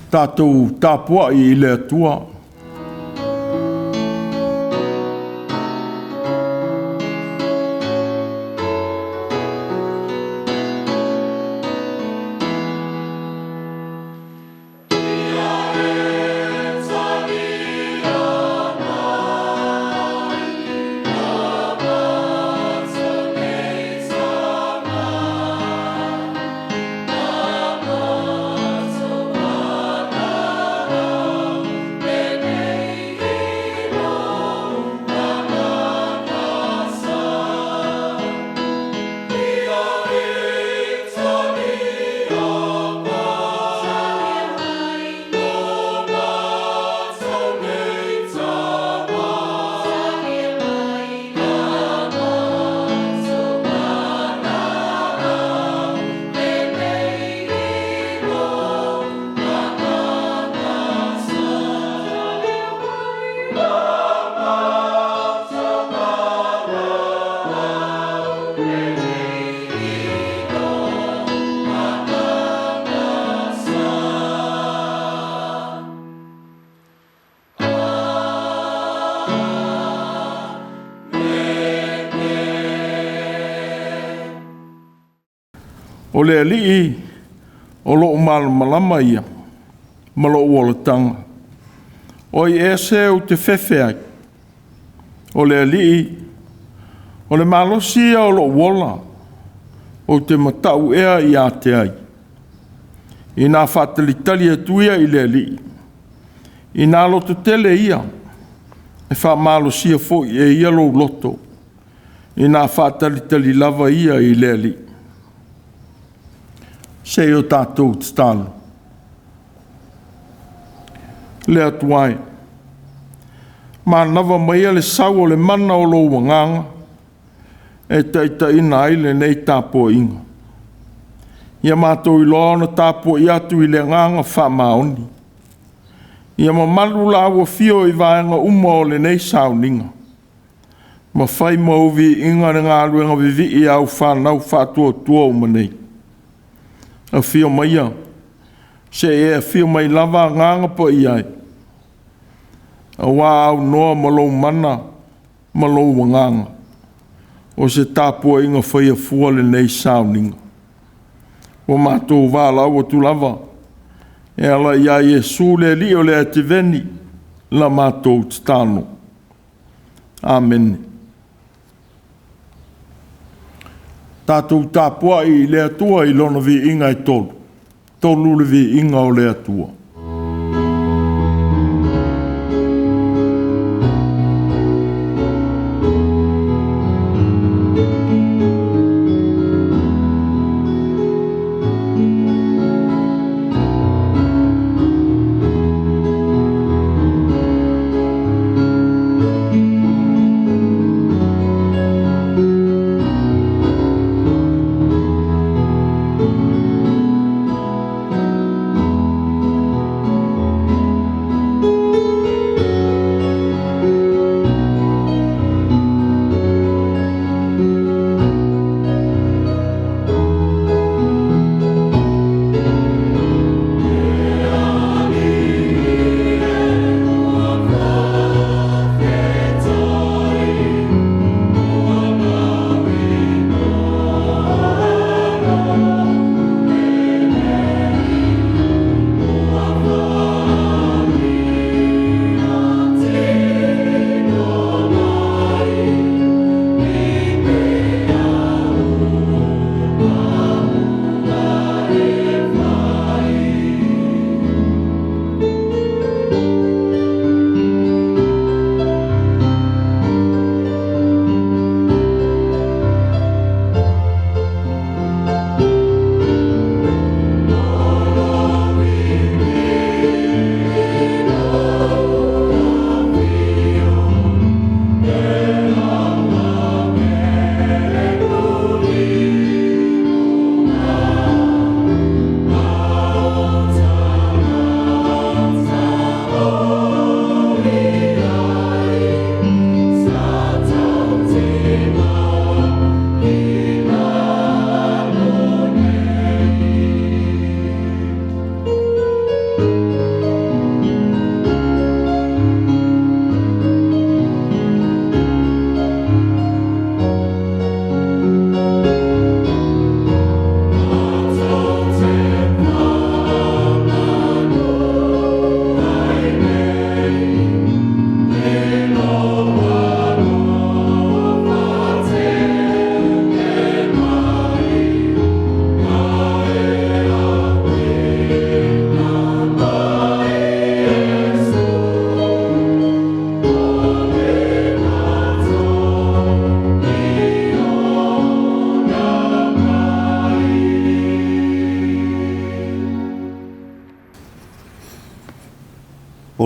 Tatou tapuai i le Atua. O le Alii o lou malamalama ia ma lou olataga, o ai ea se ou te fefe ai? O le Alii o le malosi ia o lou ola, ou te matau ea ia te ai? Ina faatalitali atu ia i le Alii, ina lototele ia, e faamalosia foi e ia lou loto, ina faatalitali lava ia i le Alii. Se i o tatou tatalo. Le Atua e, manava maia le sau o le mana o lou Agaga e taitaiina ai lenei tapuaiga. Ia matou iloa ona tapuai atu i le agaga faamaoni. Ia mamalu lau afio i vaega uma o lenei sauniga, ma fai ma ou viiga le galuega vivii a au fanau faatuatua uma nei. Afio maia, se i e afio mai lava Agaga Paia e, aua aunoa ma lou mana ma lou Agaga, o se tapuaiga faia fua lenei sauniga. Ua matou valaau atu lava e ala ia Iesu le Alii o le Ativeni la matou tatalo. Amene. Tatou tapuai i le Atua i Lona viiga e tolu, tolu le viiga o le Atua.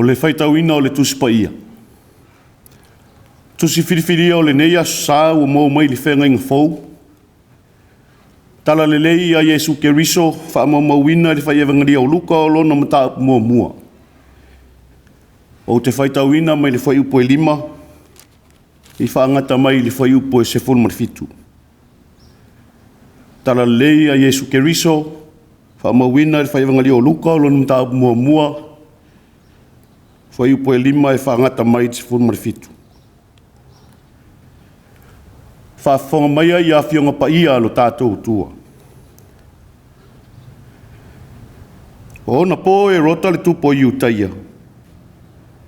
O le faitauina o le Tusi Paia, Tusi filifilia o lenei Aso Sa ua maua mai le Feagaiga Fou, Talalelei a Iesu Keriso faamaumauina i le Fai Evagelia o Luka o lona mataupu muamua. Ou te faitauina mai le fuaiupu e 5 i faagata mai i le fuaiupu e 17. Talalelei a Iesu Keriso faamauina i le Fai Evagelia o Luka o lona mataupu muamua, fuaiupu e 5 e faagata mai i le 17. Faafofoga maia i Afioga Paia a lo tatou Atua. O ona po Herota le tupu o Iutaia,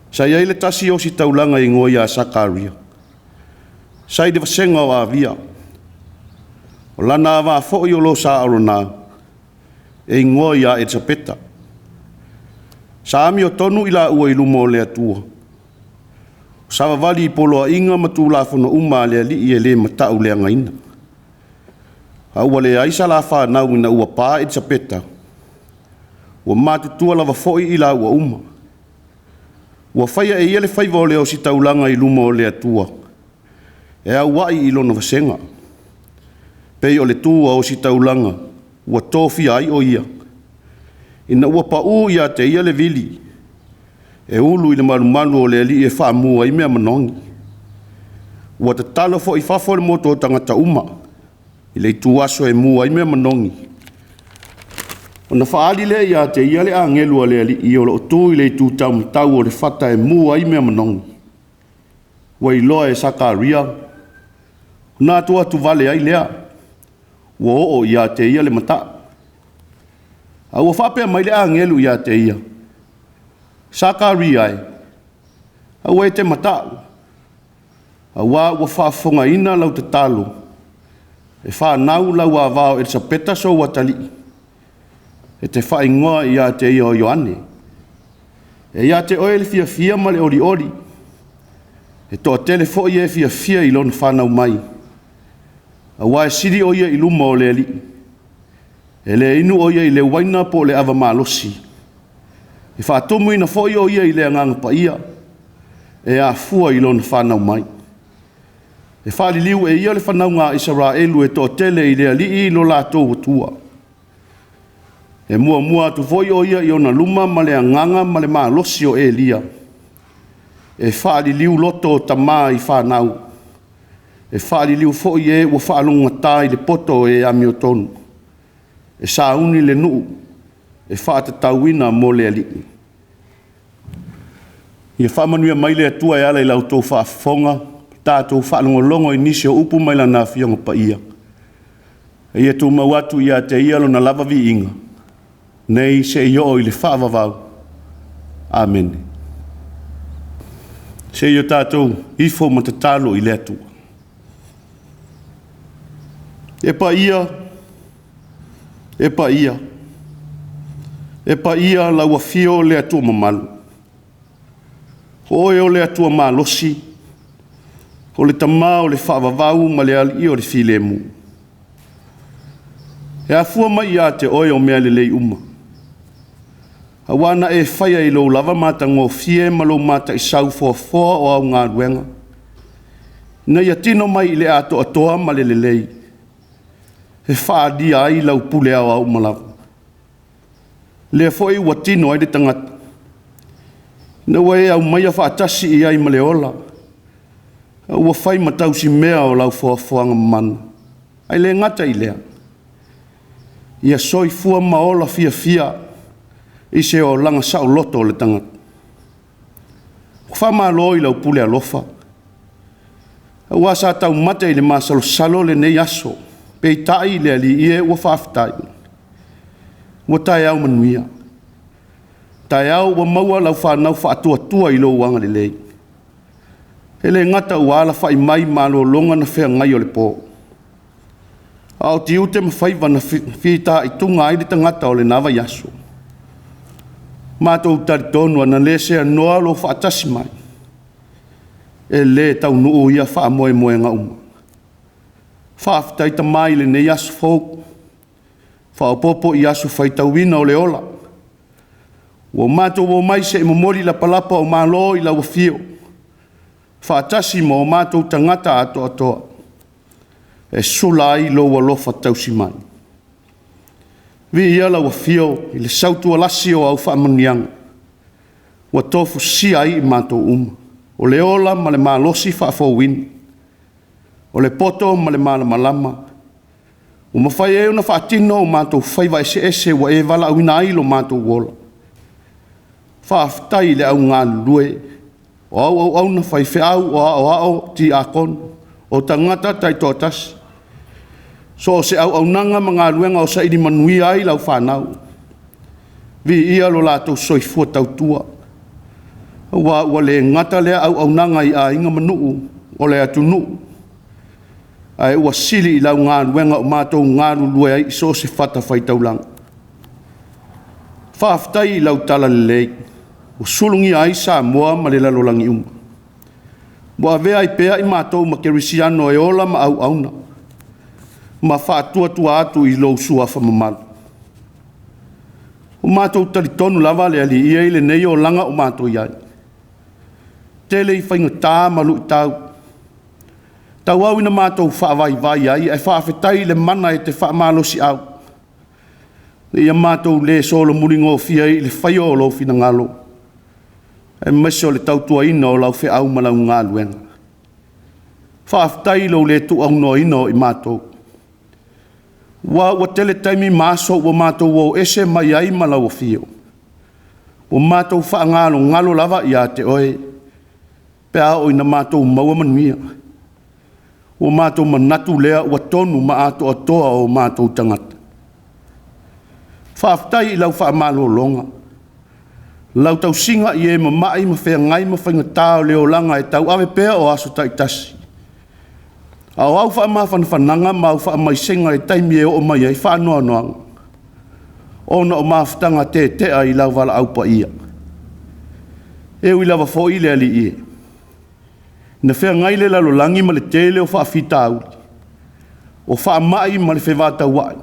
sa i ai le tasi ositaulaga e igoa ia Sakaria, sa i le vasega o Avia. O lana ava foi o lo sa Arona, e igoa ia Elisapeta. Sa amiotonu i laua i luma o le Atua, o savavali i poloaiga ma Tulafono uma a le Alii e le matauleagaina. A ua leai salafānau ina ua pa Elisapeta, ua matutua lava foi i laua uma. Ua faia e ia le faiva o le ositaulaga i luma o le Atua, e auai i lona vasega, pei o le tu a ositaulaga ua tofia ai o ia, ina ua pau ia te ia le vili e ulu i le malumalu o le Alii e faamu ai mea manogi. Ua tatalo foi i fafo le motu o tagata uma i le ituaso e mu ai mea manogi. Ona faaali lea ia te ia le agelu a le Alii o lo o tu i le itu taumatau o le fata e mu ai mea manogi. Ua iloa e Sakaria, ona atu vale ai lea, ua oo ia te ia le matau. A ua faapea mai le agelu ia te ia, Sakaria e, aua e te matau, auā ua faafofogaina lau tatalo, e fanau lau ava o Elisapeta sou atalii, e te faaigoa ia te ia o Ioane. E ia te oe le fiafia ma le olioli, e toatele foi e fiafia i lona fanau mai, aua e sili o ia i luma o le Alii. E le inu o ia i le uaina po o le ava malosi, e faatumuina foi o ia i le Agaga Paia, e afua i lona fanau mai. E faaliliu e ia le fanauga a Isaraelu e toatele i le Alii lo latou Atua. E muamua atu foi o ia i ona luma ma le agaga ma le malosi o Elia, e faaliliu loto o tama i fanau, e faaliliu foi e ua faalogogata i le poto o e amiotonu, e sauni le nuu e faatatauina mo le Alii. Ia faamanuia mai le Atua e ala i la outou faafofoga, tatou faalogologo i nisi o upu mai Lana Afioga Paia, a ia tumau atu ia te Ia Lona lava viiga, nei seia oo i le faavavau. Amene. Se i o tatou ifo ma tatalo i le Atua. E paia, e paia, e paia lau Afio le Atua mamalu. O oe o le Atua malosi, o le Tama o le faavavau ma le Alii o le filemu. E afua mai ia te oe o mea lelei uma, aua na e faia i lou lava matagofie ma lou mataisau foafoa o au galuega, ina ia tino mai i le atoatoa ma le lelei, e faaalia ai lau pule aoao uma lava. Lea foi ua tino ai le tagata, ina ua e aumaia faatasi i ai ma le ola, a ua fai ma tausimea o lau foafoaga mamana. Ae le gata i lea, ia soifua ma ola fiafia i se olaga saoloto o le tagata. Ua faamalo i lau pule alofa, aua sa taumate i le masalosalo lenei aso, peitai le Alii e ua faafetai, ua taeao manuia, taeao ua maua lau fanau faatuatua i lou agalelei. E le gata ua alafai mai malologa na feagai o le po, a o tiute ma faiva na fitaituga ai le tagata o lena vaiaso. Matou talitonu ana le seanoa lou faatasi mai, e le taunuu ia faamoemoega uma. Faafetai Tama i lenei aso fou, faaopoopo i aso faitauina o le ola. Ua matou omai se i momoli lapalapa o malo i lau afio, faatasi ma o matou tagata atoatoa, e sula ai lou alofa tausi mai. Viia lau afio i le sautualasi o au faamanuiaga ua tofusia ai i matou uma, o le ola ma le malosi faafouina, o le poto ma le malamalama, ua mafai ai ona faatino o matou faiva eseese ua e valaauina ai lo matou ola. Faafetai i le au galulue o au auauna, faifeau, o aoao, tiakono, o tagata taitoatasi, so o se auaunaga ma galuega o saili manuia ai lau fanau. Viia lo latou soifua tautua, aua ua le gata lea auaunaga i aiga ma nuu o le atunuu, ae ua sili i lau galuega o matou galulue ai i so o se fatafaitaulaga. Faafetai i lau talalelei ua sulugia ai Samoa ma le lalolagi uma, ua avea ai pea i matou ma kerisiano e ola ma auauna, ma faatuatua atu i lou Suafa mamalu. Ua matou talitonu lava le Alii e i lenei olaga o matou i ai, tele i faigata ma luitau, tauau ina matou faavaivai ai, ae faafetai i le mana e te faamalosiau, ina ia matou le solomuli gofie ai i le faia o lou finagalo, aemaise o le tautuaina o lau feau ma lau galuega. Faafetai i lou le tuuaunoaina o i matou, aua ua tele taimi ma aso ua matou o ese mai ai ma lau afio, ua matou faagalogalo lava ia te oe pe a oo ina matou maua manuia, ua matou manatu lea ua tonu ma atoatoa o matou tagata. Faafetai i lau faamalologa, lau tausiga i e mamai ma feagai ma faigata o le olaga e tauave pea o aso taitasi, a o au faamafanafanaga ma au faamaisega i taimi e oo mai ai faanoanoaga, ona o mafutaga tetea i lau valaau paia. E ui lava foi le Alii e, na feagai le lalolagi ma le tele o faafitauli, o faamai ma le fevataua'i,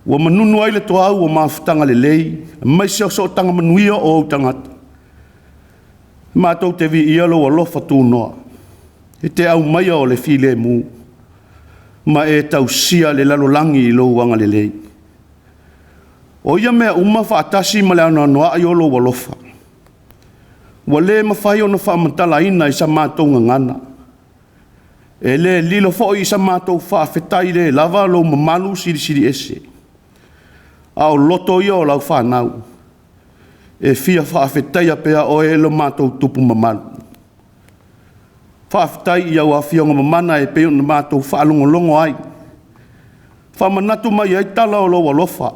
ua manunu ai le toau o mafutaga lelei aemaise o sootaga manuia o ou tagata. Matou te viia lou alofa tunoa e te aumaia o le filemu, ma e tausia le lalolagi i lou agalelei. O ia mea uma faatasi ma le anoanoai o lou alofa, ua le mafai ona faamatalaina i sa matou gagana, e le lilo foi i sa matou faafetai le lava lou mamalu silisili ese. A o loto ia o lau fanau, e fia faafetaia pea oe e lo matou tupu mamalu. Faafetai i au Afioga mamana e pei ona matou faalogologo ai, faamanatu mai ai tala o lou alofa,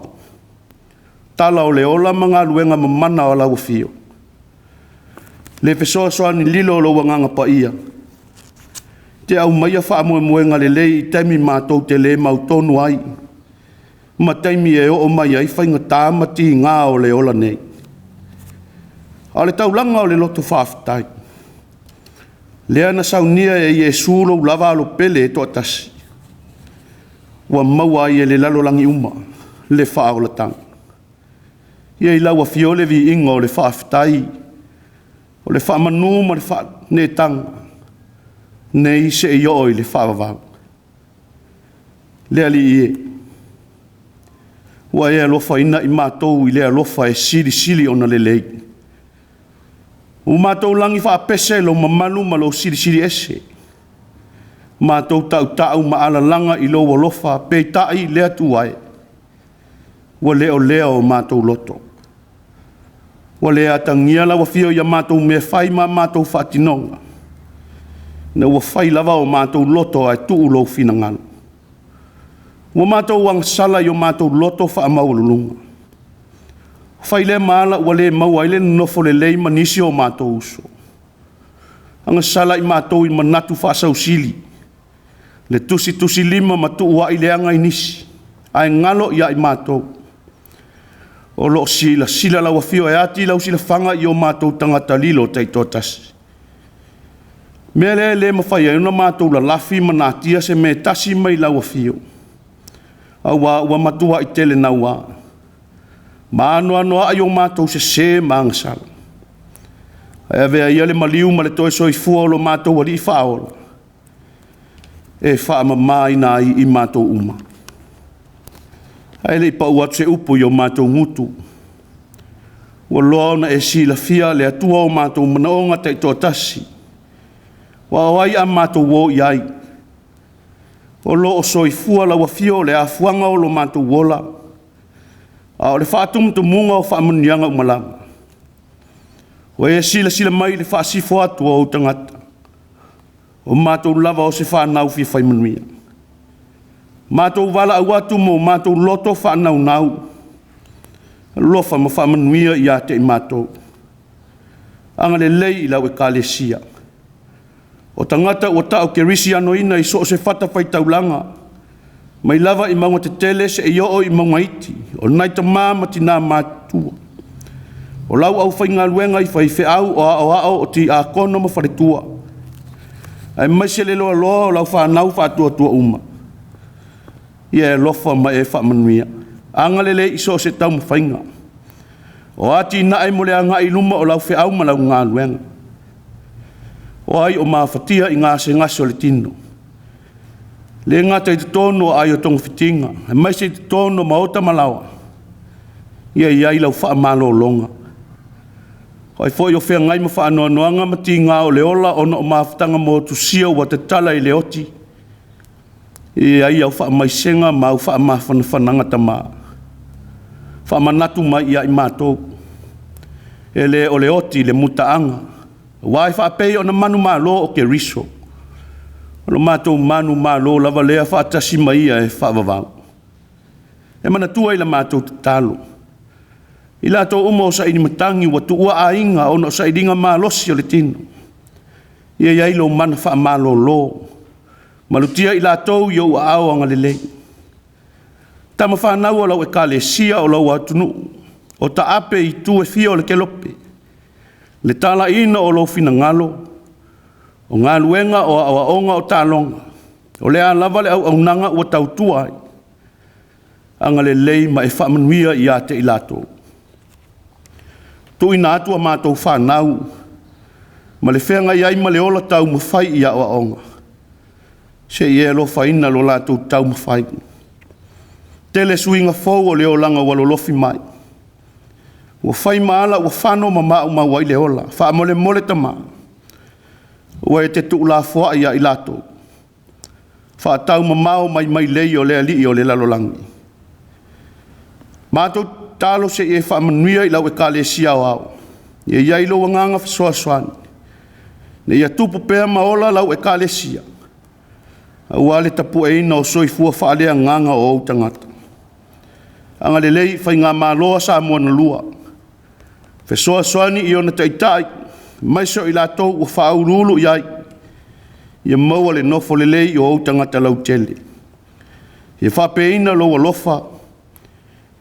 tala o le ola ma galuega mamana a lau Afio, le fesoasoani lilo o lou Agaga Paia, e te aumaia faamoemoega lelei i taimi matou te le mautonu ai, ma taimi e oo mai ai faigata ma tiga o le ola nei. A o le taulaga o le loto faafetai, lea na saunia e Iesu lou lava alo pele e toatasi, ua maua ai e le lalolagi uma le faaolataga. Ia i lau Afio le viiga o le faafetai, o le faamanu ma le faaneetaga, nei seia oo i le faavavau. Le Alii e, ua e alofaina i matou i le alofa e silisili ona lelei. Ua matou lagi faapese lou mamalu ma lou silisili ese, matou tautau ma alalaga i lou alofa, peitai le Atua e, ua le o lea o matou loto. Ua le atagia lau Afio i a matou mea e fai ma a matou faatinoga, ina ua fai lava o matou loto ae tuu lou finagalo. Ua matou agasala i o matou loto faamaualuluga, fai lea ma ala ua le maua ai le nonofo lelei ma nisi o matou uso. Agasala i matou i manatu faasausili, le tusitusilima ma tuuai leaga i nisi, ae galo ia i matou. O lo o silasila lau Afio e ati lau silafaga i o matou tagata lilo taitoatasi. O le mea lea e le mafai ai ona matou lalafi ma natia se mea e tasi mai lau Afio, aua ua matuai tele naua. Ma anoanoai o matou sesē ma agasala. Ae avea ia le maliu ma le toe soifua o lo matou Alii Faaola e faamamaina ai i matou uma. Ae le i pau atu se upu i o matou gutu, ua loa ona e silafia le Atua o matou manaoga taitoatasi, aua o ai a matou o i ai? O lo o soifua lau afio o le afuaga o lo matou ola, a o le faatumutumuga o faamanuiaga uma lava. Ua e silasila mai i le faasifo atu a ou tagata, o matou lava o se fanau fia fai manuia. Matou valaau atu ma o matou loto faanaunau, alofa ma faamanuia ia te i matou. Agalelei i lau Ekalesia. O tagata ua ta'u kerisianoina i so o se fatafaitaulaga, mai lava i mauga tetele seia oo i mauga iti, o nai tamā ma tinā matutua, o lau aufaigaluega i faifeau, o aoao, o tiakono ma faletua, aemaise le loaloa o lau fanau faatuatua uma. Ia e alofa ma e faamanuia. Agalelei i so o se taumafaiga. O atinae mo le agai i luma o lau feau ma lau galuega. O ai o mafatia i gasegase o le tino, le gata i totonu o aai o togafitiga, aemaise i totonu o maota ma laoa, ia i ai lau faamalologa. O ai foi o feagai ma faanoanoaga ma tiga o le ola ona o mafutaga motusia ua tatala i le oti, ia i ai au faamaisega ma au faamafanafanaga Tama. Faamanatu mai ia i matou, e le o le oti le mutaaga, aua e faapei ona manumalo o Keriso, o lo matou manumalo lava lea faatasi ma Ia e faavavau. E manatua i la matou tatalo, i latou uma o saili matagi ua tuua aiga ona o sailiga malosi o le tino, ia i ai lou mana faamalolo, malutia i latou i ou aao agalelei. Tama fanau a lau Ekalesia o lou atunuu, o taape i itu e fia o le kelope, le talaiina o lou finagalo, o galuega, o aoaoga, o taaloga, o le a lava le auaunaga ua tautua ai, agalelei ma e faamanuia ia te i latou. Tuuina atu a matou fanau ma le feagai ai ma le ola taumafai i aoaoga, se i e alofaina lo latou taumafai. Tele suiga fou o le olaga ua lolofi mai, ua fai ma ala ua fano ma maumau ai le ola. Faamolemole Tama, aua e te tuulafoai ia i latou, faataumamao mai mailei o le alii o le lalolagi. Matou tatalo se i e faamanuia i lau Ekalesia Aoao, ia i ai lou agaga fesoasoani, ina ia tupu pea ma ola lau Ekalesia, aua le tapueina o soifua faaleagaga o ou tagata. Agalelei i faigamalo a Samoa na lua, fesoasoani i ona taitai, aemaise o i latou ua faauluulu i ai, ia maua le nofo lelei o ou tagata lautele. Ia faapeina lou alofa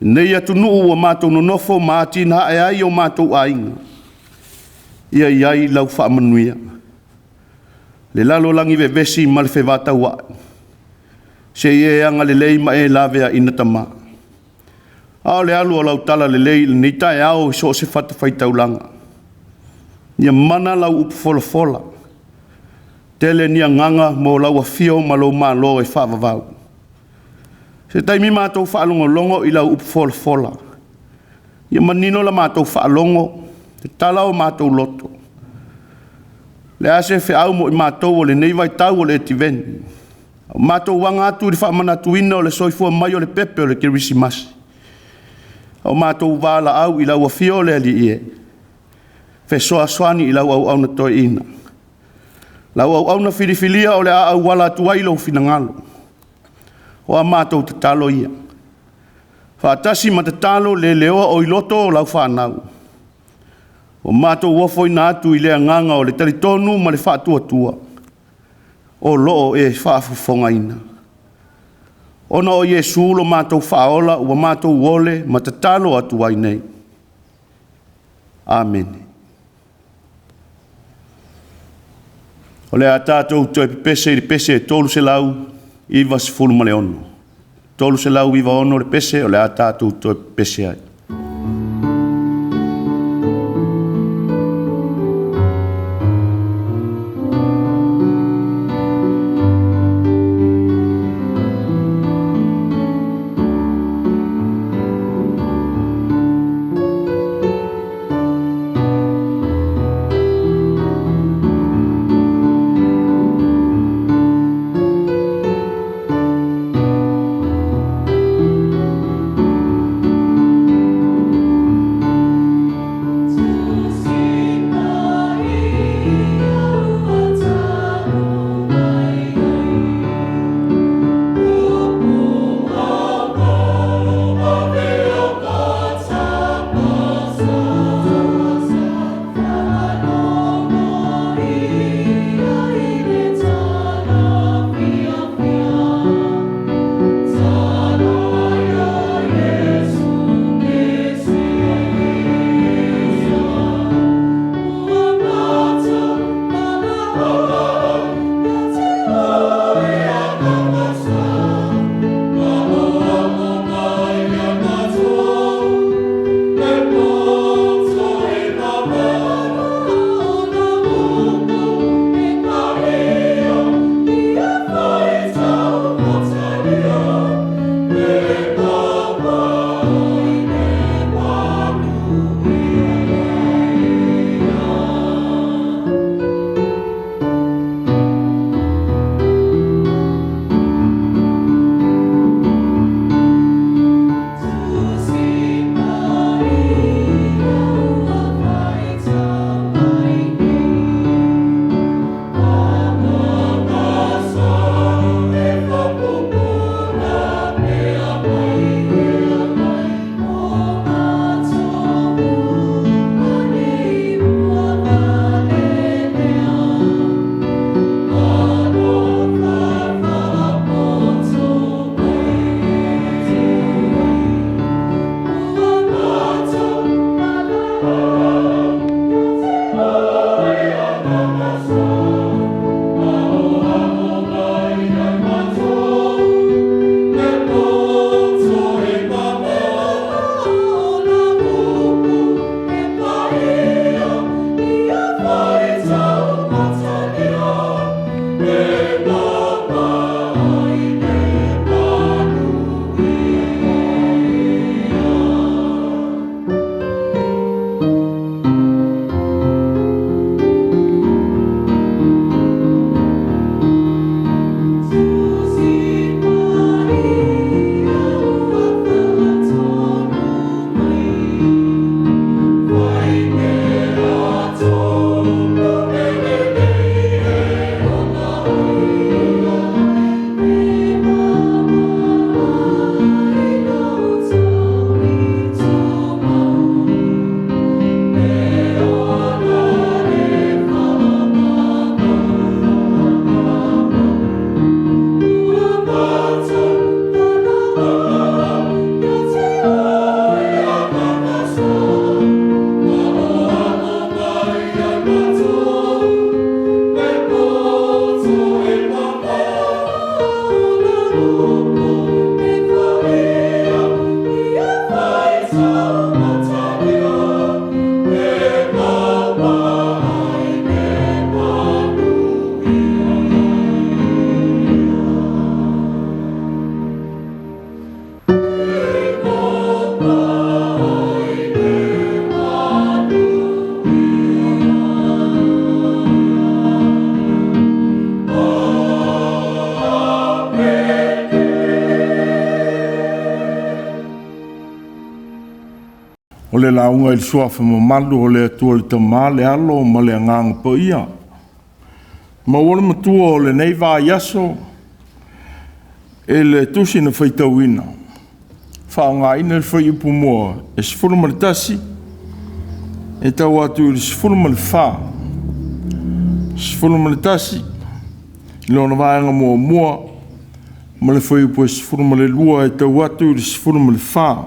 i lenei atunuu ua matou nonofo ma atinae ai o matou aiga, ia i ai lau faamanuia. Le lalolagi vevesi ma le fevataua'i, se i e agalelei ma e laveaina Tama. A o le alu o lau talalelei i lenei taeao i so o se fatafaitaulaga, ia mana lau upu folafola, tele ni agaga mo lau afio ma lou malo e faavavau. Se taimi matou faalogologo i lau upu folafola, ia manino la matou faalogo, tatala o matou loto. Le a se feau mo i matou o lenei vaitau o le Etiveni, a o matou aga atu i le faamanatuina o le soifua mai o le pepe o le Kerisimasi, a o matou valaau i lau afio le Alii e, fesoasoani i lau auauna toeaina, lau auauna filifilia o le a auala atu ai lou finagalo. O a matou tatalo ia, faatasi ma tatalo le leoa o i loto o lau fanau, ua matou ofoina atu i le agaga o le talitonu ma le faatuatua, o lo o e faafofogaina. Ona o Iesu lo matou faaola ua matou ole ma tatalo atu ai nei. Amene. O le a tatou toe pepese i le pese 396. 396 le pese o le a tatou toe pepese ai. O le lauga i le suafa mamalu o le Atua le Tama, le Alo ma le Agaga Paia. Maua le matua o lenei vaiaso i le tusi na faitauina, faaaogaina le fuaiupu muamua e 11 e tau atu i le 14. 11 i lona vaega muamua ma le fuaiupu e 12 e tau atu i le 14.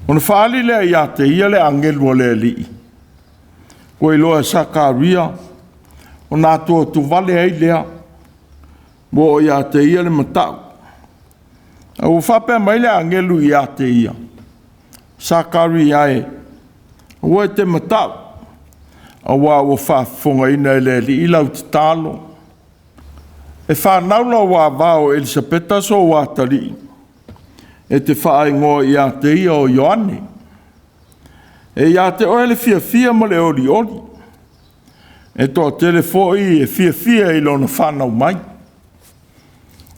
Ona faaali lea ia te ia le agelu a le Alii, ua iloa e Sakaria, ona atuatuvale ai lea, ua oo ia te ia le matau. A ua faapea mai le agelu ia te ia, Sakaria e, aua e te matau, aua ua faafofogaina e le Alii lau tatalo. E fanau lau ava o Elisapeta sou atalii, e te faaigoa ia te ia o Ioane. E ia te oe le fiafia ma le olioli, e toatele foi e fiafia i lona fanau mai.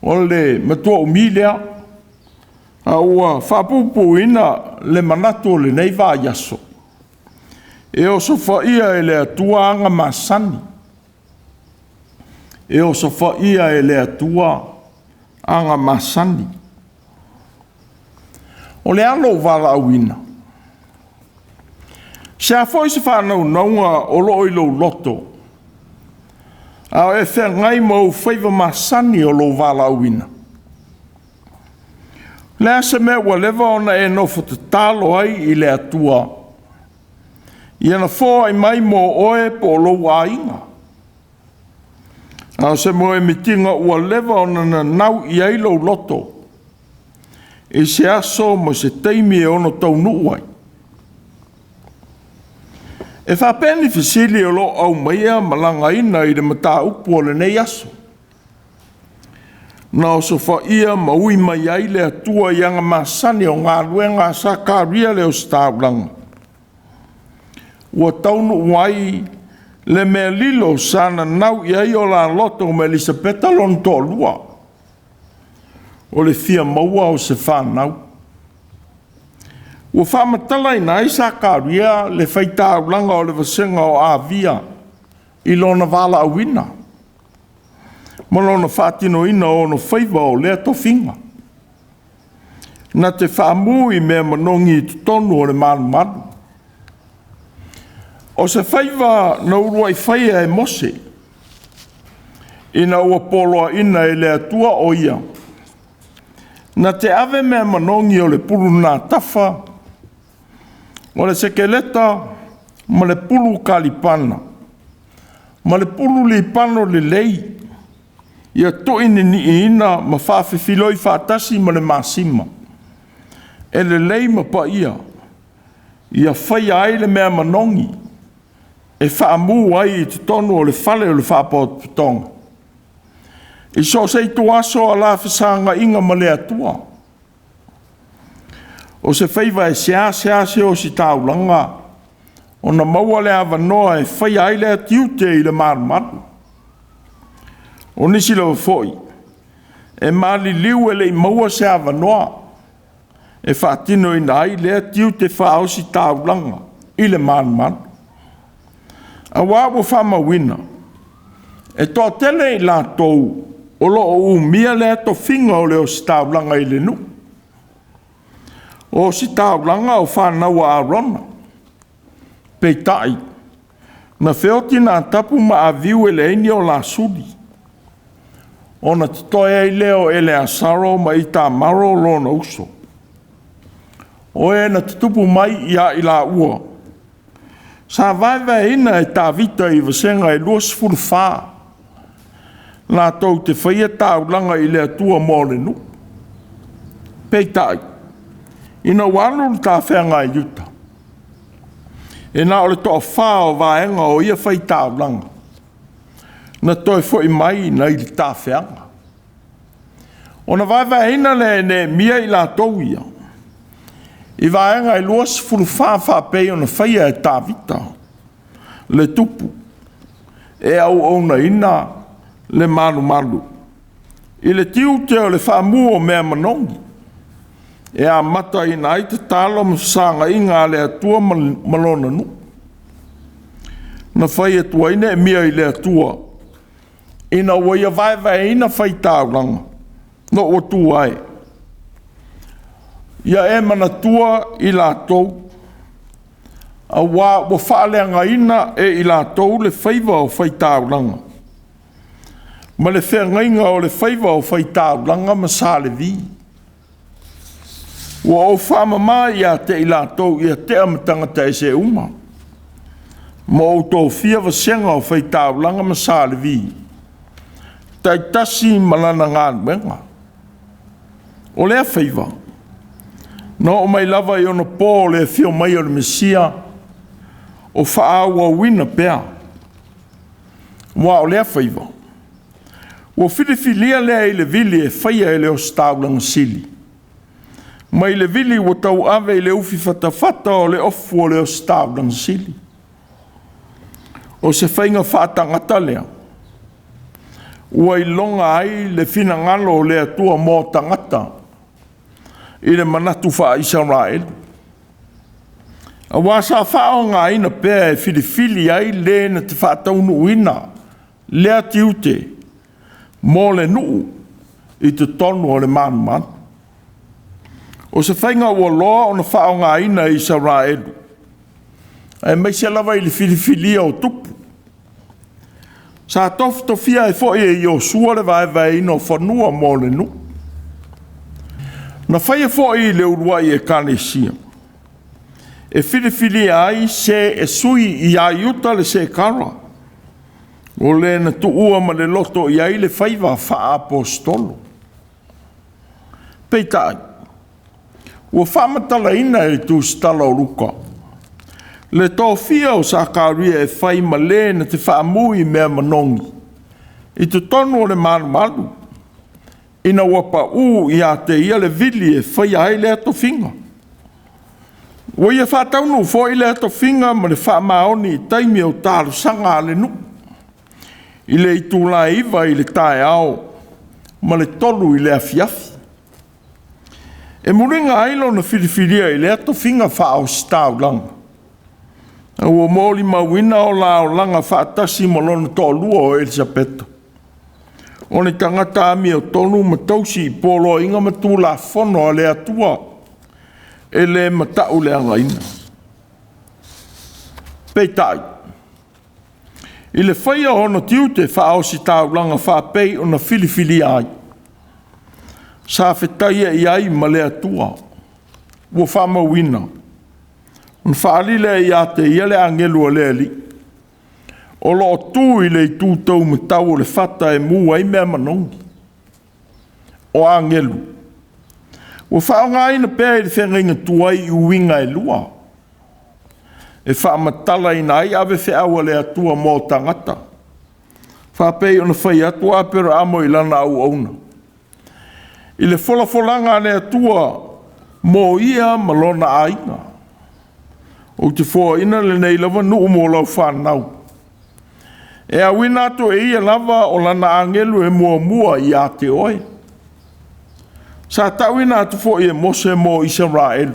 O le matua umi lea, a ua faapuupuuina le manatu o lenei vaiaso, e osofaia e le Atua aga masani. E osofaia e le Atua aga masani. O le a lou valaauina? Se a foi se faanaunauga o lo o i lou loto, a o e feagai ma ou faiva masani o lou valaauina? O le a se mea ua leva ona e nofo tatalo ai i le Atua, ia na foai mai mo oe po o lou aiga? A o se moemitiga ua leva ona nanau i ai lou loto, i se aso ma se taimi e ono taunuu ai. E faapea ni fesili o lo o aumaia ma lagaina i le mataupu o lenei aso. Na osofaia ma ui mai ai le Atua i aga masani o galuega a Sakaria le ositaulaga, ua taunuu ai le mea lilo sa nanau i ai o la loto ma Elisapeta lona toalua, o le fia maua o se fanau. Ua faamatalaina ai Sakaria le faitaulaga o le vasega o Avia i lona valaauina ma lona faatinoina o ona faiva o lea tofiga. Na te faamu i mea manogi i totonu o le malumalu. O se faiva na uluai faia e Mose, ina ua poloaina e le Atua o ia, na te ave mea manogi o le pulu natafa, o le sekeleta ma le pulu kalipana, ma le pulu lipano lelei, ia tuininiiina ma faafefiloi faatasi ma le masima, e lelei ma paia, ia faia ai le mea manogi, e faamu ai i totonu o le fale o le faapotopotoga. I so o se ituaso o la fesagaiga ma le Atua. O se faiva e seasea se ositaulaga ona maua le avanoa e faia ai lea tiute i le malumalu. O nisi lava foi, e maliliu e le i maua se avanoa e faatinoina ai lea tiute faaositaulaga i le malumalu. Aua ua faamauina, e toatele i latou o lo o umia lea tofiga o le ositaulaga i le nuu. O ositaulaga o fanau a Arona. Peitai, na feoti Natapu ma Aviu e leai ni o la suli, ona totoe ai lea o Eleasaro ma Itamaro lona uso. O e na tutupu mai ia i laua, sa vaevaeina e Tavita i vasega e 24, latou te faia taulaga i le Atua mo le nuu. Peitai, ina ua alu le tafeaga i uta, e na o le toafa o vaega o ia faitaulaga, na toe foi mai nai le tafeaga. Ona vaevaeina lea e Neemia i latou ia, i vaega e 24 faapei ona faia e Tavita, le tupu, e auaunaina le malumalu, i le tiute o le faamu o mea manogi. e amataina ai tatalo ma fesagaiga a le Atua ma lona nuu. Na fai atu ai Neemia i le Atua, ina ua ia vaevaeina faitaulaga na ua tu ai. Ia e manatua i latou, auā ua faaleagaina e i latou le faiva o faitaulaga, ma le feagaiga o le faiva o faitaulaga ma Sa Levi. Ua ou faamama ia te i latou ia tea ma tagata ese uma, ma ou tofia vasega o faitaulaga ma Sa Levi, taitasi ma lana galuega. O lea faiva, na oo mai lava i ona po o le afio mai o le Mesia, o faaauauina pea. Aua o lea faiva, ua filifilia lea i le vili e faia e le ositaulaga sili, mai le vili ua tauave i le ufi fatafata o le ofu o le ositaulaga sili. O se faiga faatagata lea, ua iloga ai le finagalo o le Atua mo tagata i le manatu faa-Isaraelu. Aua sa faaaogaina pea e filifili ai le na te faataunuuina lea tiute mo le nuu i totonu o le malumalu. O se faiga ua loa ona faaaogaina e Isaraelu, aemaise lava i le filifilia o tupu. Sa tofitofia ai foi e Iosua le vaevaeina o fanua mo le nuu. Na faia foi i le uluai ekalesia, e filifilia ai se e sui ia Iuta le Sekara, o le na tuua ma le loto i ai le faiva faaapostolo. Peitai, ua faamatalaina e le tusitala o Luka, le tofia o Sakaria e fai ma le na te faamu i mea manogi i totonu o le malumalu, ina ua pau ia te ia le vili e faia ai lea tofiga. Ua ia faataunuu foi lea tofiga ma le faamaoni i taimi o talosaga a le nuu, i le itula e 9 i le taeao ma le 3 i le afiafi. E muliga ai lona filifilia i lea tofiga faaositaulaga, a ua molimauina o la olaga faatasi ma lona toalua o Elisapeta, o le tagata amiotonu ma tausi i poloaiga ma tulafono a le Atua, e le matauleagaina. Peitai, i le faia o ona tiute faaositaulaga faapei ona filifilia ai, sa fetaia i ai ma le Atua, ua faamauina, ona faaali lea ia te ia le agelu a le Alii, o lo o tu i le itu taumatau o le fata e mu ai mea manogi. O agelu, ua faaaogaina pea i le feagaiga tuai i uiga e lua, e faamatalaina ai avefeau a le Atua mo tagata, faapei ona fai atu Aperaamo i lana auauna, i le folafolaga a le Atua mo ia ma lona aiga. Ou te foaina lenei lava nuu mo lau fanau, e auina atu e ia lava o lana agelu e muamua ia te oe. Sa tauina atu foi e Mose mo Isaraelu,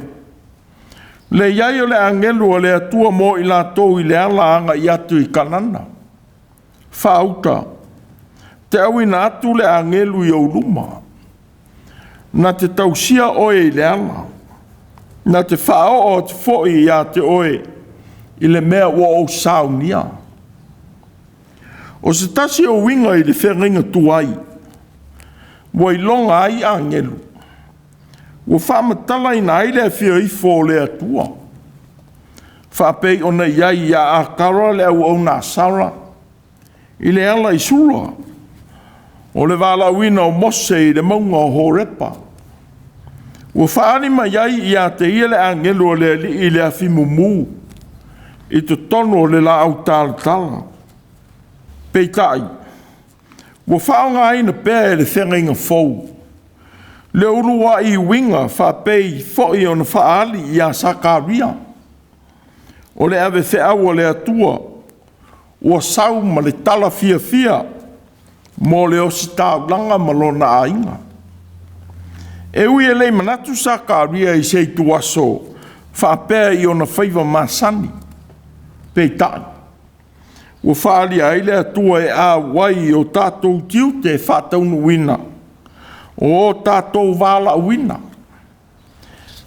le i ai o le agelu a le Atua mo i latou i le ala agai atu i Kanana. Faauta, te auina atu le agelu i ou luma, na te tausia oe i le ala, na te faaoo atu foi ia te oe i le mea ua ou saunia. O se tasi o uiga i le feagaiga tuai, ua iloga ai agelu, ua faamatalaina ai le afio ifo o le Atua, faapei ona i ai ia Akara le auauna a Sara, i le ala i Sura, o le valaauina o Mose i le mauga o Horepa. Ua faaali mai ai ia te ia le agelu o le Alii i le afi mumu, i totonu o le laau talatala. Peitai, ua faaaogaina pea e le feagaiga fou, le uluai uiga faapei foi ona faaali ia Sakaria, o le avefeau a le Atua, ua sau ma le tala fiafia mo le ositaulaga ma lona aiga. E ui e le i manatu Sakaria i se ituaso faapea i ona faiva masani, peitai, ua faaalia ai le Atua e auai i o tatou tiute faataunuuina o o tatou valaauina,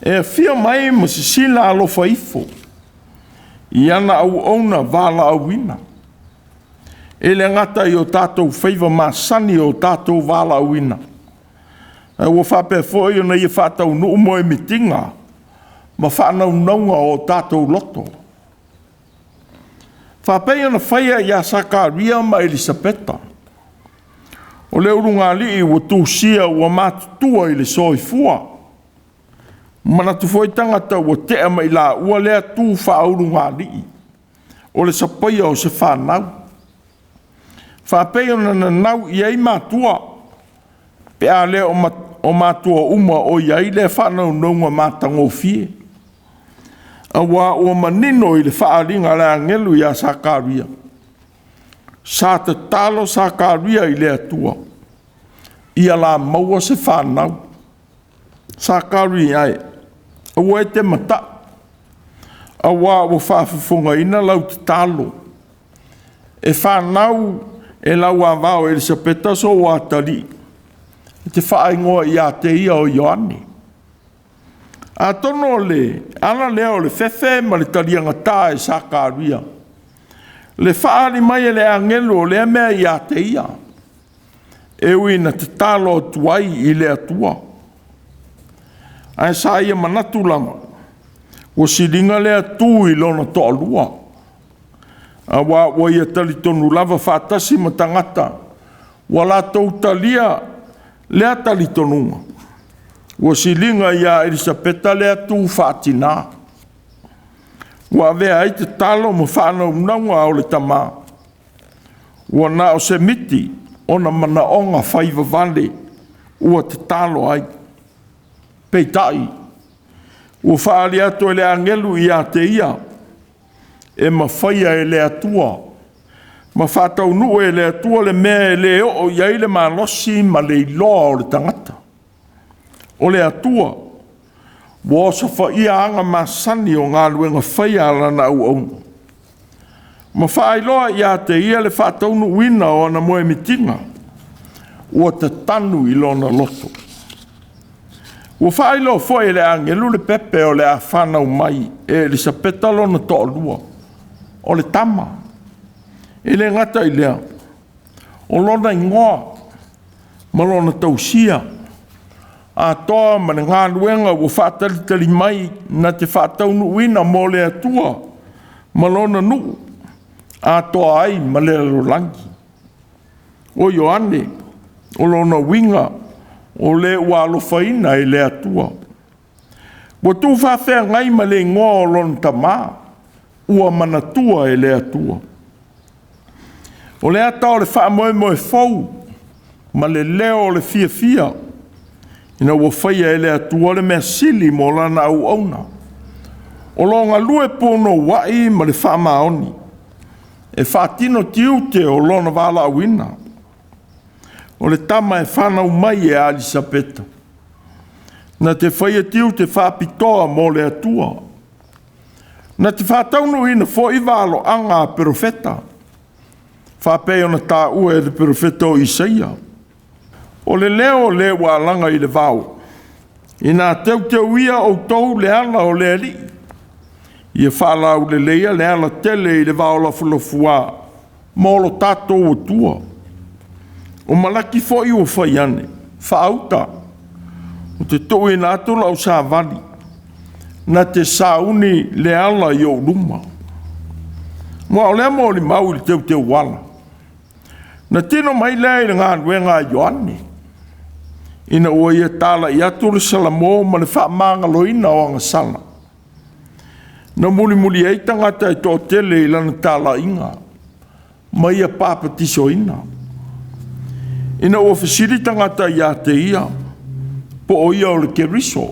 e afio mai ma sisila alofa ifo i ana auauna valaauina. E le gata i o tatou faiva masani o tatou valaauina, ae ua faapea foi ona ia faataunuu moemitiga ma faanaunauga o o tatou loto. Faapei ona faia ia Sakaria ma Elisapeta, o le ulugalii ua tusia ua matutua i le soifua. Manatu foi tagata ua tea ma i laua lea tu faaulugalii, o le sapaia o se fanau. Faapei ona nanau i ai matua, pe a le o matua uma o i ai lea faanaunauga matagofie. Aua ua manino i le faaaliga a le agelu ia Sakaria, sa tatalo Sakaria i le Atua, ia la maua se fanau. Sakaria e, aua e te mata'i, auā ua faafofogaina lau tatalo, e fanau e lau ava o Elisapeta sou atalii, e te faaigoa ia te ia o Ioane. Atonu o le ala lea o le fefe ma le taliagata e Sakaria, le faaali mai e le agelu o lea mea ia te ia, e ui ina tatalo atu ai i le Atua. Ae sa ia manatu lava, ua siliga lea tu i lona toalua, aua ua ia talitonu lava faatasi ma tagata ua latou talia lea talitonuga, ua siliga ia Elisapeta lea tu faatina. Ua avea ai tatalo ma faanaunauga o le tama, ua na o se miti ona manaoga faivavale ua tatalo ai. Peitai, ua faaali atu e le agelu ia te ia, e mafaia e le Atua ma faataunuu e le Atua le mea e le oo i ai le malosi ma le iloa o le tagata. O le Atua ua osofaia aga masani o galuega faia a Lana auauna, ma faailoa ia te ia le faataunuuina o ana moemitiga ua tatanu i lona loto. Ua faailoa foi e le agelu le pepe o le a fanau mai e Elisapeta lona toalua, o le tama. E le gata i lea, o lona igoa ma lona tausia, atoa ma le galuega ua faatalitali mai na te faataunuuina mo le Atua ma lona nuu, atoa ai ma le lalolagi. O Ioane, o lona uiga, o le ua alofaina e le Atua. Ua tuufaafeagai ma le igoa o lona tama, ua manatua e le Atua. O le ata o le faamoemoe fou ma le leo o le fiafia, ina ua faia e le Atua le mea sili mo lana auauna. O lo o galue punouai ma le faamaoni, e faatino tiute o lona valaauina. O le tama e fanau mai ia Elisapeta, na te faia tiute faapitoa mo le Atua, na te faataunuuina foi valoaga a perofeta, faapei ona taua e le perofeta o Isaia. O le leo o le ua alaga i le vao, ina teuteuia outou le ala o le Alii, ia faalauleleia le alatele i le vaolafolafua mo lo tatou Atua. O Malaki foi ua fai ane, faauta, ou te tuuina atu lau savali, na te sauni le ala i ou luma. Ma o lea molimau i le teuteuala, na tino mai lea i le galuega a Ioane, ina ua ia talai atu le Salamo ma le faamagaloina o agasala. Na mulimuli ai tagata e toatele i lana talaiga, ma ia papatisoina. Ina ua fesili tagata ia te ia, po o ia o le Keriso,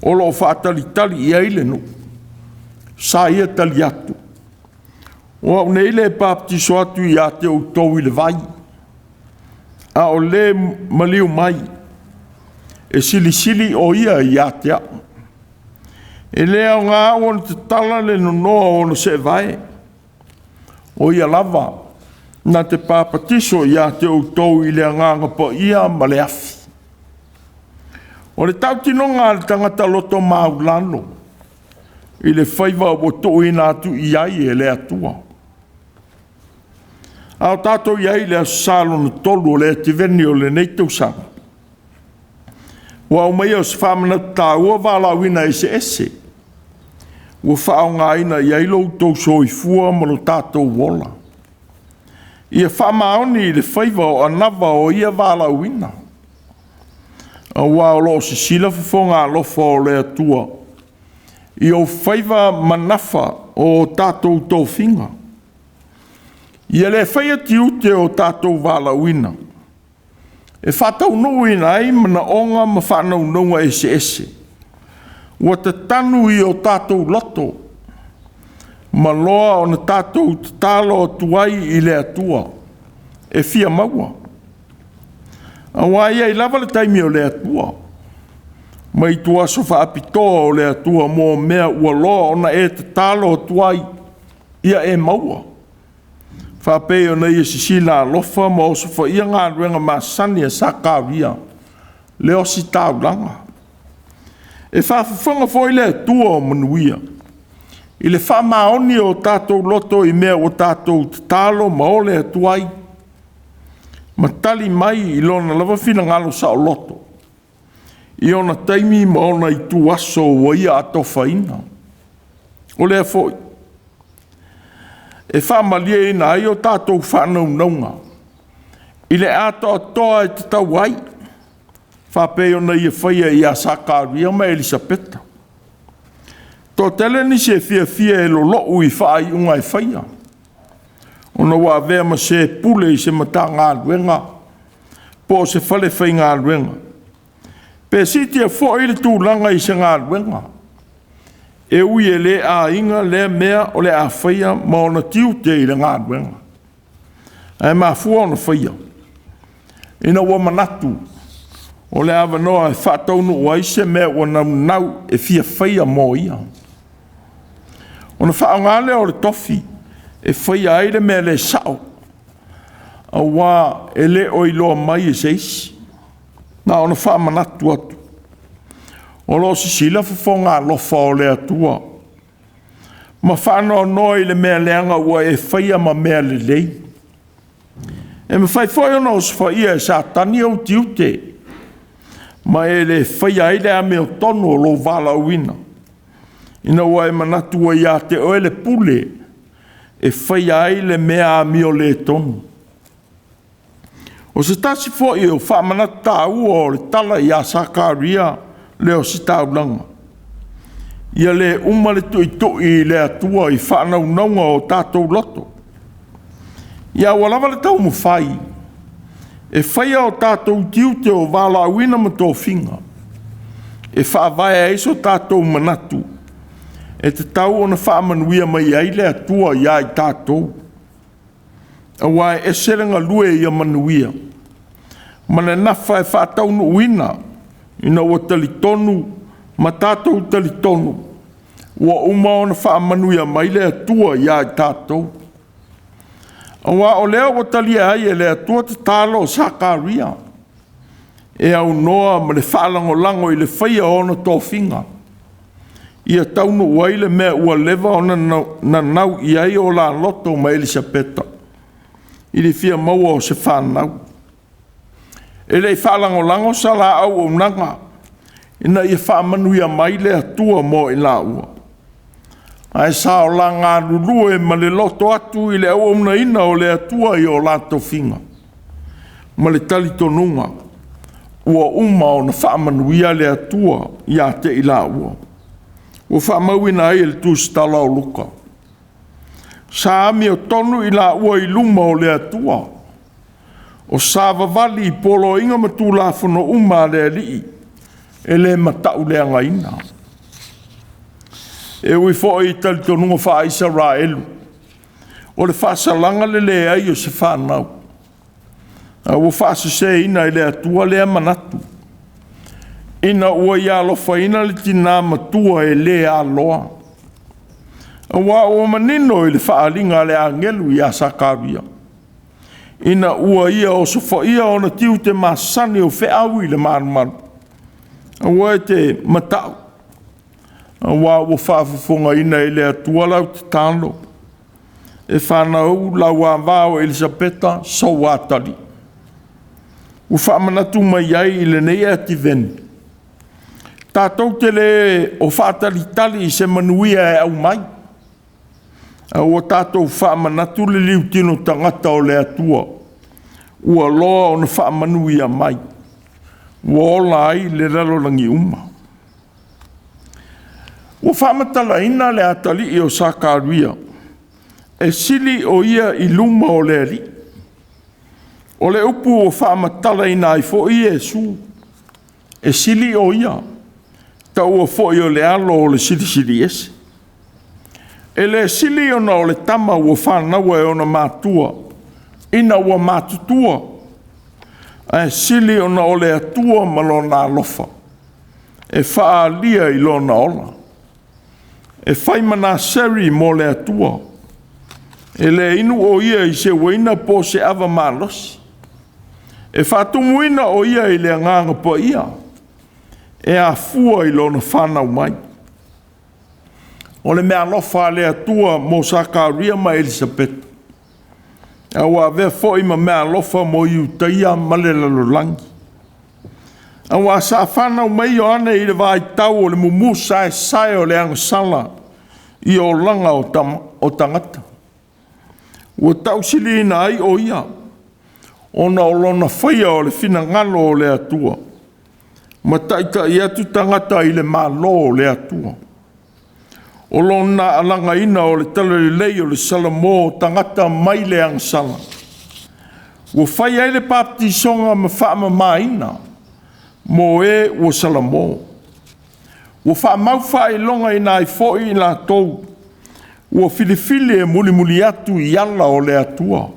o lo o faatalitali i ai le nuu, sa ia tali atu, o au nei le baptiso atu ia te outou i le vai, a o le maliu mai, e silisili o ia ia te au. E le aoga au ona tatala le nonoa o ona seevae. O ia lava na te papatiso ia te outou i le Agaga Paia ma le afi. O le tautinoga a le tagata loto maulalo i le faiva ua tuuina atu i ai e le Atua. A o tatou i ai i le Aso Sa lona tolu o le Ativeni o lenei tausaga, ua aumaia o se faamanatu taua valaauina eseese ua faaaogaina i ai lo outou soifua ma lo tatou ola. Ia faamaoni i le faiva o anava o ia valaauina, aua o lo o sisila fofoga alofa o le Atua i ou faiva ma nafa o o tatou tofiga. Ia le faia tiute o tatou valaauina e faataunuuina ai manaoga ma faanaunauga eseese ua tatanu i o tatou loto ma loa ona tatou tatalo atu ai i le Atua e fia maua. Aua e i ai lava le taimi o le Atua, ma ituaso faapitoa o le Atua mo mea ua loa ona e tatalo atu ai, ia e maua. Faapei ona ia sisila alofa ma osofaia galuega masani a Sakaria, le ositaulaga. E faafofoga foi le Atua o manuia i le faamaoni o tatou loto i mea ua tatou tatalo ma ole atu ai, ma tali mai i lona lava finagalo saoloto, i ona taimi ma ona ituaso ua ia atofaina. O lea foi e faamalieina ai o tatou faanaunauga i le atoatoa e tatau ai, faapei ona ia faia ia Sakaria ma Elisapeta. Toatele nisi e fiafia e lolou i faaiuga e faia, ona ua avea ma se pule i se Matagaluega po o se falefaigaluega, pe siitia foi le tulaga i se galuega, e ui e le aiga lea mea o le a faia ma ona tiute i le galuega. Ae mafua ona faia, ina ua manatu o le avanoa e faataunuu ai se mea ua naunau e fia faia mo ia. Ona faaaoga lea o le tofi e faia ai le mea le sao, aua e le o iloa mai e se isi. Na ona faamanatu atu, o lo o sisila fofoga alofa o le Atua ma faanoanoa i le mea leaga ua e faia ma mea lelei. E mafai foi ona osofaia e Satani ou tiute, ma e le faia ai le amiotonu o lou valaauina, ina ua e manatu ua ia te oe le pule e faia ai le mea amioletonu. O se tasi foi o faamanatu taua o le tala ia Sakaria le ositaulaga, ia le uma le tuitui i le Atua i faanaunauga o tatou loto. Ia ua lava le taumafai e faia o tatou tiute o valaauina ma tofiga, e faavae ai so tatou manatu e tatau ona faamanuia mai ai le Atua ia i tatou. Aua e ese le galue ia manuia, ma le nafa e faataunuuina ina ua talitonu ma tatou talitonu ua uma ona faamanuia mai le Atua ia i tatou. Aua o lea ua talia ai e le Atua tatalo o Sakaria, e aunoa ma le faalagolago i le faia o ona tofiga, ia taunuu ai le mea ua leva ona nanau i ai o la loto ma Elisapeta, i le fia maua o se fanau. E le i faalagolago sa la auaunaga ina ia faamanuia mai le Atua mo i laua, ae sa ola galulue ma le loto atu i le auaunaina o le Atua i o la tofiga, ma le talitonuga ua uma ona faamanuia le Atua ia te i laua. Ua faamauina ai e le tusitala o Luka. Sa amiotonu i laua i luma o le Atua, o savavali i poloaiga ma tulafono uma a le Alii, e le matauleagaina. E ui foi i talitonuga faa-Isaraelu, o le faasalaga le leai o se fanau, a ua faaseseina e le Atua lea manatu. Ina ua ia alofaina le tinā matua e le aloa, aua ua manino i le faaaliga a le agelu ia Sakaria, ina ua ia osofaia ona tiute masani o feau i le malumalu, aua e te mata'u, aua ua faafofogaina e le Atua lau tatalo, e fanau lau ava o Elisapeta sou atalii. Ua faamanatu mai ai i lenei Ativeni, tatou te le o faatalitali i se manuia e aumai, a ua tatou faamanatu le liutino tagata o le Atua ua loa ona faamanuia mai, ua ola ai le lalolagi uma. Ua faamatalaina le atalii o Sakaria e sili o ia i luma o le Alii. O le upu ua faamatalaina ai foi Iesu, e sili o ia, taua foi o le alo o le Silisili Ese. E le sili ona o le tama ua fanau e ona matua ina ua matutua, ae sili ona o le Atua ma lona alofa e faaalia i lona ola. E fai ma Naseri mo le Atua, e le inu o ia i se uaina po o se ava malosi. E faatumuina o ia i le agaga paia, e afua i lona fanau mai. O le meaalofa a le Atua mo Sakaria ma Elisapeta, a ua avea foi ma meaalofa mo Iutaia ma le lalolagi. Aua sa fanau mai Ioane i le vaitau o le mumu saesae o le agasala i olaga o tagata. Ua tausiliina ai o ia, ona o lona faia o le finagalo o le Atua, ma taitai atu tagata i le Malo o le Atua. O lona alagaina o le talalelei o le salamo o tagata mai le agasala, ua fai ai le papatisoga ma faamamaina mo e ua salamo. Ua faamau faailogaina ai foi i latou ua filifili e mulimuli atu i ala o le Atua.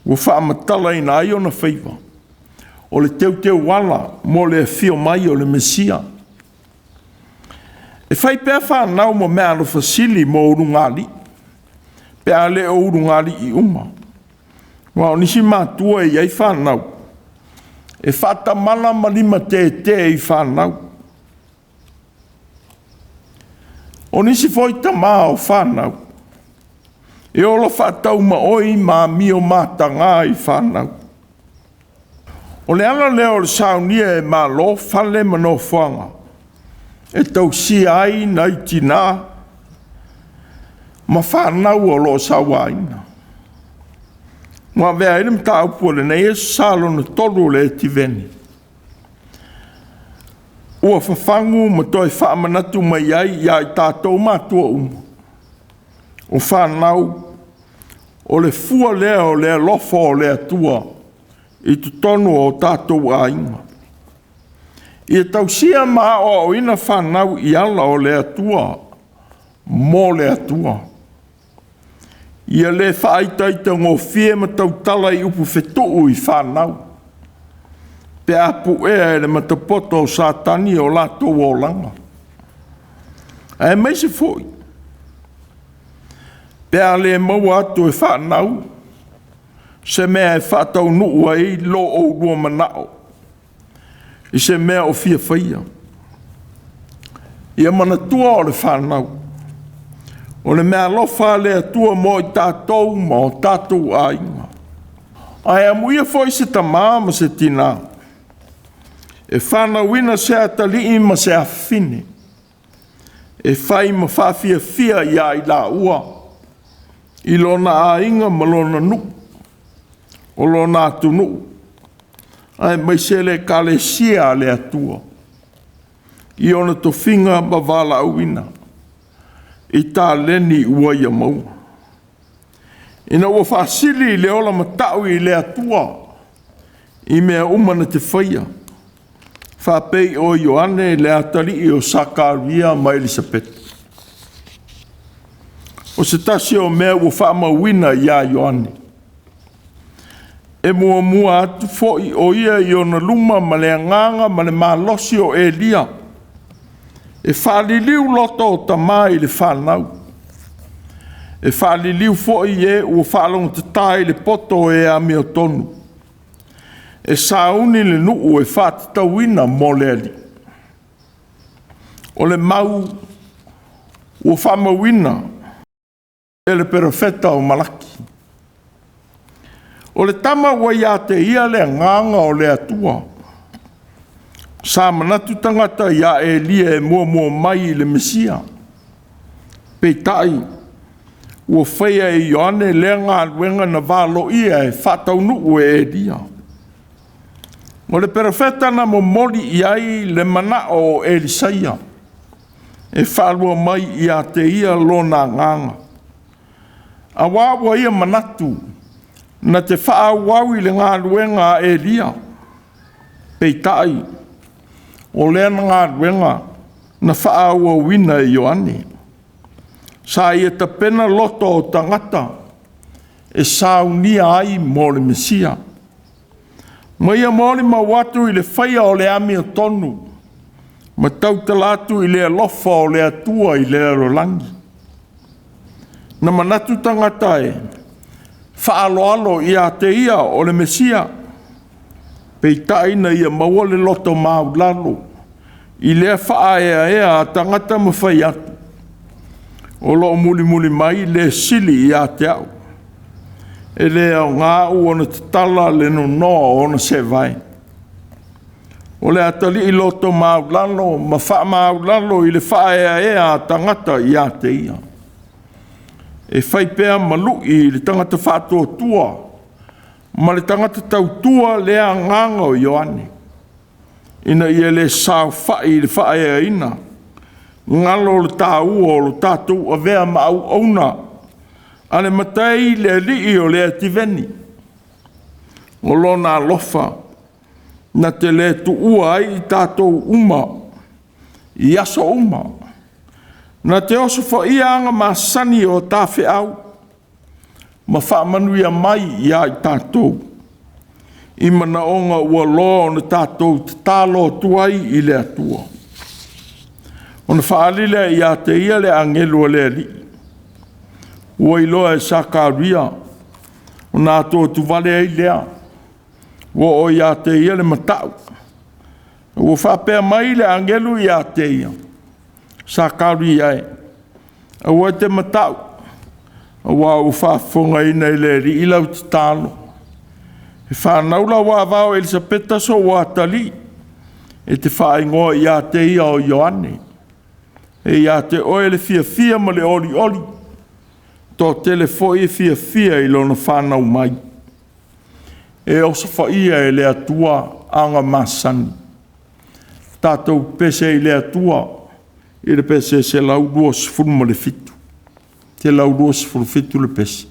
Ua faamatalaina ai ona faiva, o le teuteuala mo le afio mai o le Mesia. E fai pea fanau ma meaalofa sili mo ulugalii, pe a le o ulugalii uma. Aua o nisi matua e i ai fanau, e faatamala ma limatete i fanau. O nisi foi tamā o fanau, e ola faataumaoi ma amio mataga i fanau. O le ala lea o le saunia e Malo fale ma nofoaga e tausia ai nai tinā ma fanau o lo o sauaina. Ua avea ai le mataupu o lenei Aso Sa lona tolu o le Etiveni, ua fafagu ma toe faamanatu mai ai ia i tatou matua uma, o fanau, o le fua lea o le alofa o le Atua i totonu o tatou aiga. Ia tausia ma aoaoina fanau i ala o le Atua, mo le Atua. Ia le faaitaitagofie ma tautala i upu fetuu i fanau, pe a puea e le matapoto o Satani o latou olaga. Aemaise foi, pe a le maua atu e fanau se mea e faataunuu ai lo oulua manao i se mea o fia faia. Ia manatua o le fanau, o le meaalofa a le Atua mo i tatou ma o tatou aiga. Ae amuia foi se tamā ma se tinā, e fanauina se atalii ma se afafine, e fai ma faafiafia ia i laua i lona aiga ma lona nuu, o lona atunuu, aemaise le ekalesia a le Atua i ona tofiga ma valaauina i taleni ua ia maua. Ina ua faasili le ola matau i le Atua i mea uma na te faia, faapei o Ioane le atalii o Sakaria ma Elisapeta. O se tasi o mea ua faamauina ia Ioane, e E muamua atu foi o ia i ona luma ma le agaga ma le malosi o Elia, e faaliliu loto o tama i le fanau, e faaliliu foi e ua faalogotata i le poto e amiotonu, e sauni le nuu e faatatauina mo le Alii. O le mau ua faamauina e le Perofeta o Malaki. O le tama ua ia te ia le agaga o le Atua. Sa manatu tagata ia Elia e muamua mai i le Mesia, peitai ua faia e Ioane lea galuega na valoia e faataunuu e Elia. O le Perofeta na momoli i ai le manao o Elisaia e faalua mai ia te ia lona agaga, aua ua ia manatu na te faaauau i le galuega a Elia. Peitai, o lea galuega na faaauauina e Ioane. Sa ia tapena loto o tagata e saunia ai mo le Mesia, ma ia molimau atu i le faia o le amiotonu ma tautala atu i le alofa o le Atua i le lalolagi. Na manatu tagata e faaaloalo ia te ia o le Mesia, peitai na ia maua le loto maualalo i lea faaeaea a tagata ma fai atu, o lo o mulimuli mai le sili ia te au. E le aoga au ona tatala le nonoa o ona seevae. O le atalii loto maualalo ma faamaualalo i le faaeaea a tagata ia te ia. E fai pea ma lui i le tagata faatuatua ma le tagata tautua lea agaga o Ioane, ina ia le saofai i le faaeaina, galo le taua o lo tatou avea ma auauna a le Matai le Alii o le ativeni. O lona alofa na te le tuua ai i tatou uma i aso uma, na te osofaia aga masani o tafeau ma faamanuia mai ia i tatou i manaoga ua loa ona tatou tatalo atu ai i le Atua. Ona faaali lea ia te ia le agelu a le Alii, ua iloa e Sakaria, ona atuatuvale ai lea, ua oo ia te ia le matau. Ua faapea mai le agelu ia te ia, Sakaria e, aua e te matau, aua ua faafofogaina e le Alii lau tatalo. E fanau lau ava o Elisapeta sou atalii, e te faaigoa ia te ia o Ioane. E ia te oe le fiafia ma le olioli, toatele foi e fiafia i lona fanau mai. E osofaia e le Atua aga masani. Tatou pese i le Atua i le pese 127, 127 le pese.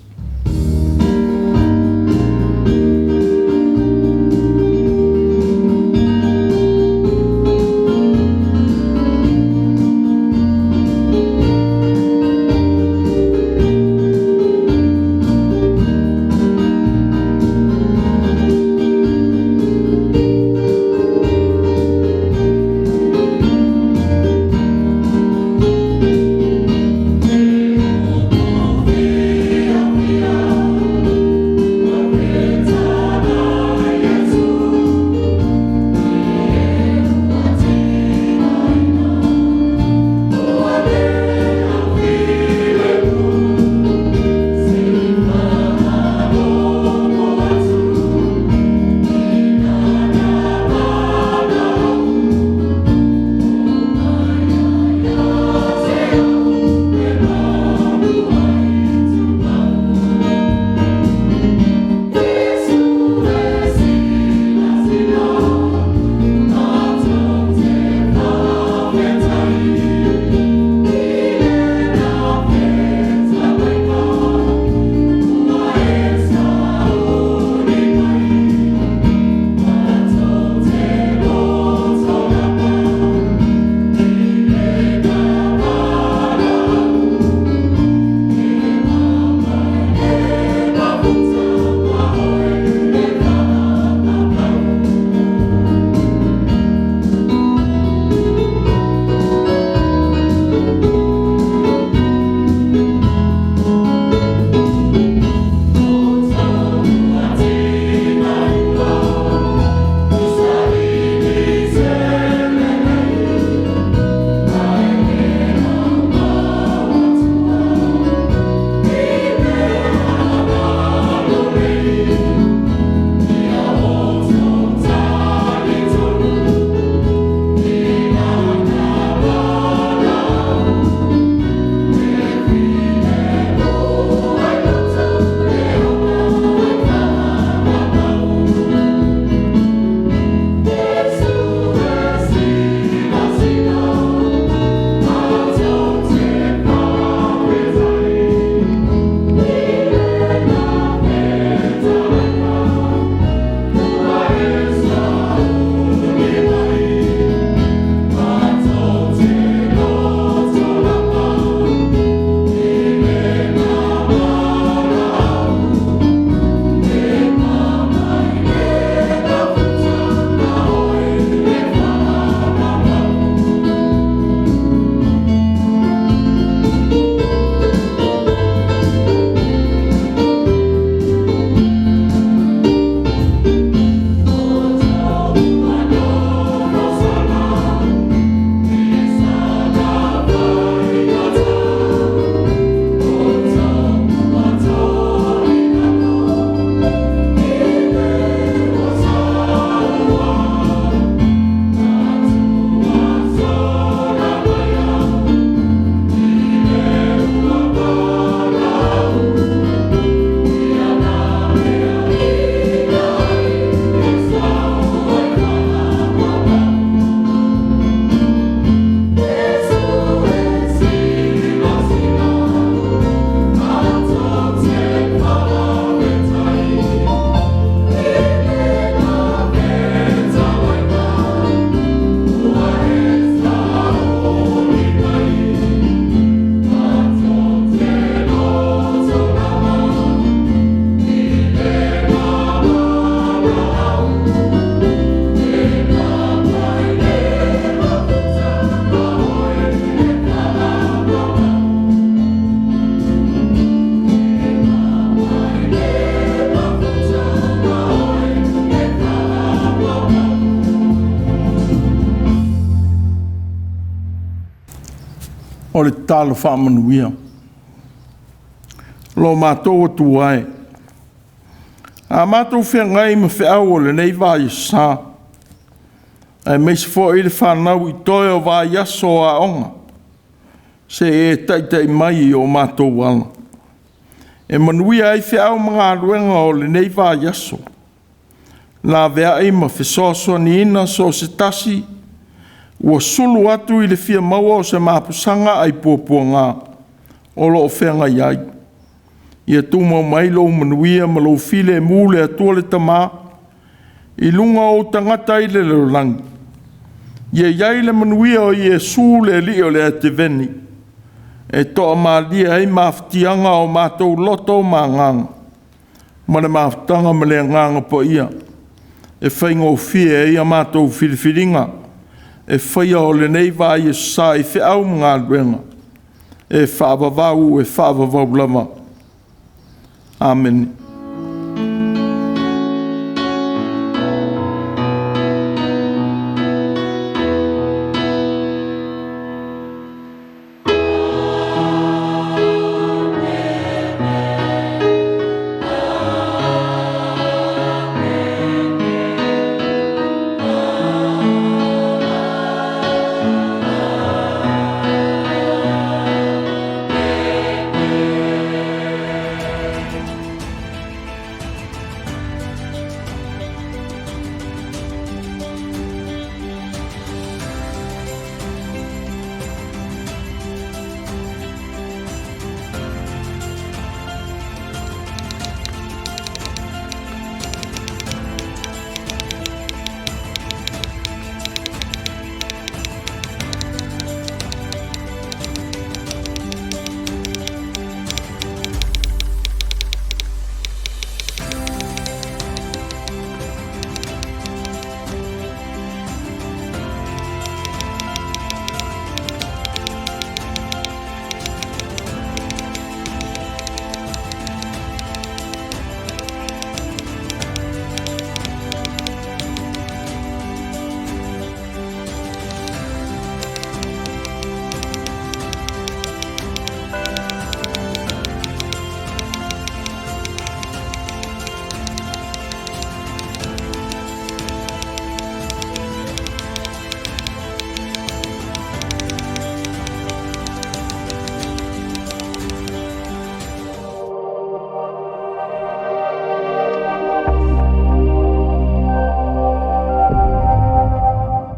Ua O le tatalo faamanuia. Lo matou Atua e, a matou feagai ma feau o lenei vaiaso, aemaise foi le fanau i toe o vaiaso o aoga, se i e taitai mai i o matou ala, e manuia ai feau ma galuega o lenei vaiaso, laveai ma fesoasoaniina so o se tasi ua sulu atu i le fia maua o se mapusaga ai puapuaga o lo o feagai ai. Ia tumau mai lou manuia ma lou filemu le Atua le Tama i luga o ou tagata i le lalolagi. Ia i ai le manuia o Iesu le Alii o le Ateveni e toamalie ai mafatiaga o matou loto ma agaga, ma le mafutaga ma le Agaga Paia, e faigofie ai a matou filifiliga e faia o lenei vaiaso sa i feau ma galuega e faavavau e faavavau lava. Amene.